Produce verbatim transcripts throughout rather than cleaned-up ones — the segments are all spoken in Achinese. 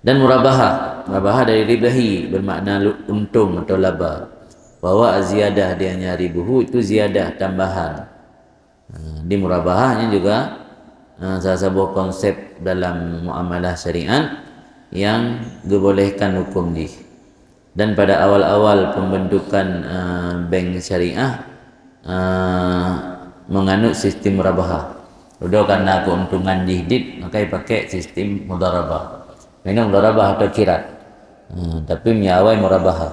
Dan murabahah, murabahah dari ribahi, bermakna lu-, untung atau laba. Bahwa ziyadah di hanya ribuhu itu ziyadah, tambahan. Ha, di murabahah nyan juga, ha, salah saboh konsep dalam muamalah syariat yang geubolehkan hukum jih. Dan pada awal-awal pembentukan, eh, bank syariah, eh, menganut sistem murabahah. Udah karena keuntungan jih dit, maka dipakai sistem mudharabah. Memang mudharabah atau kirat. Eh, tapi meunyo awai murabahah.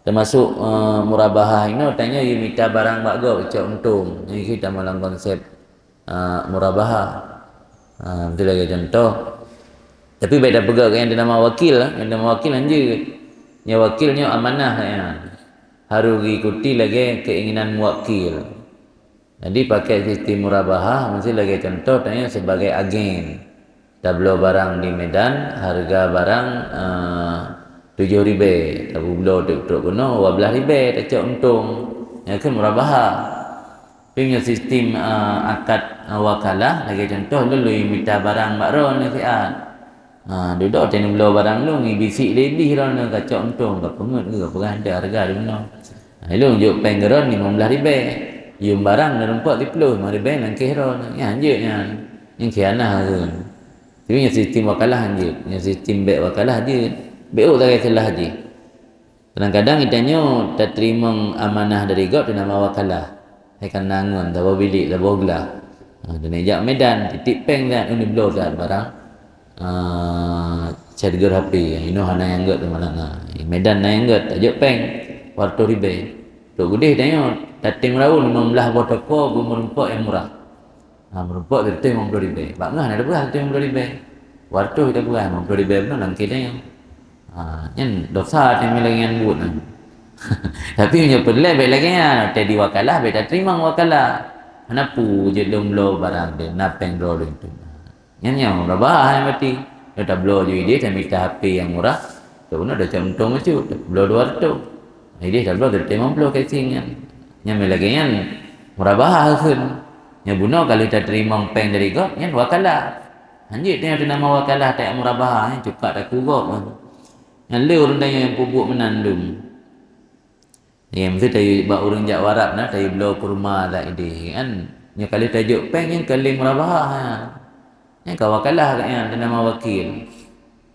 Termasuk, eh, murabahah inoe tanyoe yue mita barang bak gob cok untông. Nyan kita malam konsep ah, murabahah. Ah, beutôi lagée contoh. Tapi bék tapeugah nyang teunama wakil, nyang teunama wakil hanjeuet. Nyang wakil nyoe amanah nyan. Harus diikuti lagée keinginan muwakil. Jadi pakai sistem murabahah, mesti lagée contoh tanyoe sebagai agen. Tabloe barang di Medan, harga barang, eh, tujoh ribée. Tabloe trok-trok keunoe, dua belas ribée, tacok untông. Nyan keuh murabahah. Tapi meunyoe sistem, eh, akad, eh, wakalah, lagée contoh lôn, lôn mita barang bak droeneuh siat. Ha, dudoe teuneubloe barang lôn, ibisi lé bih droeneuh, kacok untông, kapeungeuet keu, kapeugah hareuga di bunoe. Ha, lôn jok péng keu droeneuh limong blaih ribée. Yum barang na rumpok siplôh, limong ribée langkeh droeneuh. Nyan jeuet nyan. Nyan khianah kheun. Tapi nyoe sistem wakalah hanjeuet, nyoe sistem bék wakalah jeuet. Bék ôk sagai seulah jih. Kadang-kadang geutanyoe tateurimong amanah dari gob teunama wakalah. Hai kana ngon saboh bilék, saboh glah. Ha, dan jak Medan, titip péng dan uni bloe saat barang. Ah, charger H P, inoe hana nyang gét teuma na. Medan na nyang gét, tajok péng, dua ratus ribée. Trok udeh tanyoe, tatem raun limong blaih boh toko, beumeurumpok nyang murah. Ha, meurumpok sireutoh limong ploh ribée. Bak ngah na teupeugah sireutoh limong ploh ribée. Dua ratus teupeugah, limong ploh ribée bunoe lam keu tanyoe. Ha, nyan dosa teuma lagée nyan buet nyan. Tapi meunyoe peureulée bék lagée nyan, watée di wakalah bék tateurimong wakalah. Hana peue jeuet lôn bloe barang deh, na péng droe lôn tu. Nyan nyang murabahah nyan berarti. Dah tabloe ju ideh, tamita H P nyang murah. Tu beuna dah cok untông bacut, tabloe dua ratus. Ideh tabloe sireutoh limong ploh casing nyan. Nyan lagée nyan murabahah kheun. Nyang bunoe ka lheueh tateurimong péng dari gob, nyan wakalah. Hanjeuet tanyoe teunama wakalah tajak murabahah, nyan cukak taku gob. Nyan le ureuëng tanyoe nyang peubuet meunan dum. Ya, meusti tayue bak ureuëng jak warak na, tayue bloe kurma dak ideh, kan? Nyoe ka lheueh tajok péng, nyan ka lheueh murabahah, ha. Nyan ka wakalah gobnyan, teunama wakil.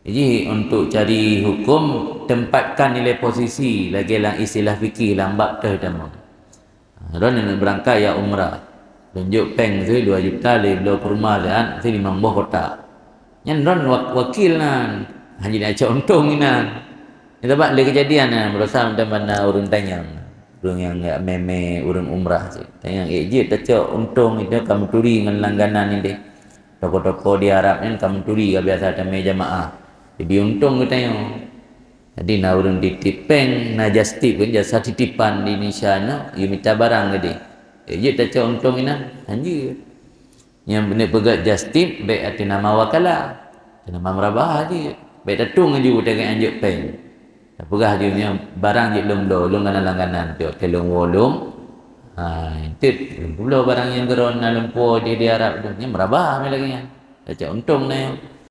Jadi, untuk cari hukum, tempatkan nilai posisi, lagée lam istilah fikih, lam bab teuh tamong. Ha, droeneuh beurangkat jak umrah. Lôn jok péng meusti dua juta, lé bloe kurma siat, meusti limong boh kotak. Nyan droeneuh wak-, wakil nan. Hana jeuet tacok untông inan. Nyan sabab lé keujadian nyan, baroesa mantong bak na ureuëng tanyong. Ureuëng nyang jak mé-mé ureuëng umrah cit. Tanyong, "Eh, jeuet tacok untông itu ka meuturi ngon langganan ideh. Toko-toko di Arab nyan ka meuturi ka biasa tamé jamaah. Jadi untông geutanyoe." Jadi na ureuëng titip péng, na just tip kan, jasa titipan di Indonesia nyoe, yue mita barang geude. Eh, jeuet tacok untông inan, hanjeuet. Nyang beuna peugah just tip, bék ateueh nama wakalah. Ateueh nama murabahah jeuet. Bék tatueng laju teuka anjok péng. Tapeugah laju nyoe barang jeuet lôn bloe, lôn kana langganan, piyôh teuh lôn woe lôn. Ha, enteuk lôn bloe barang nyang keudroe na lôn po di, di Arab tu. Nyan murabahah lagée nyan. Tacok untông na nyoe.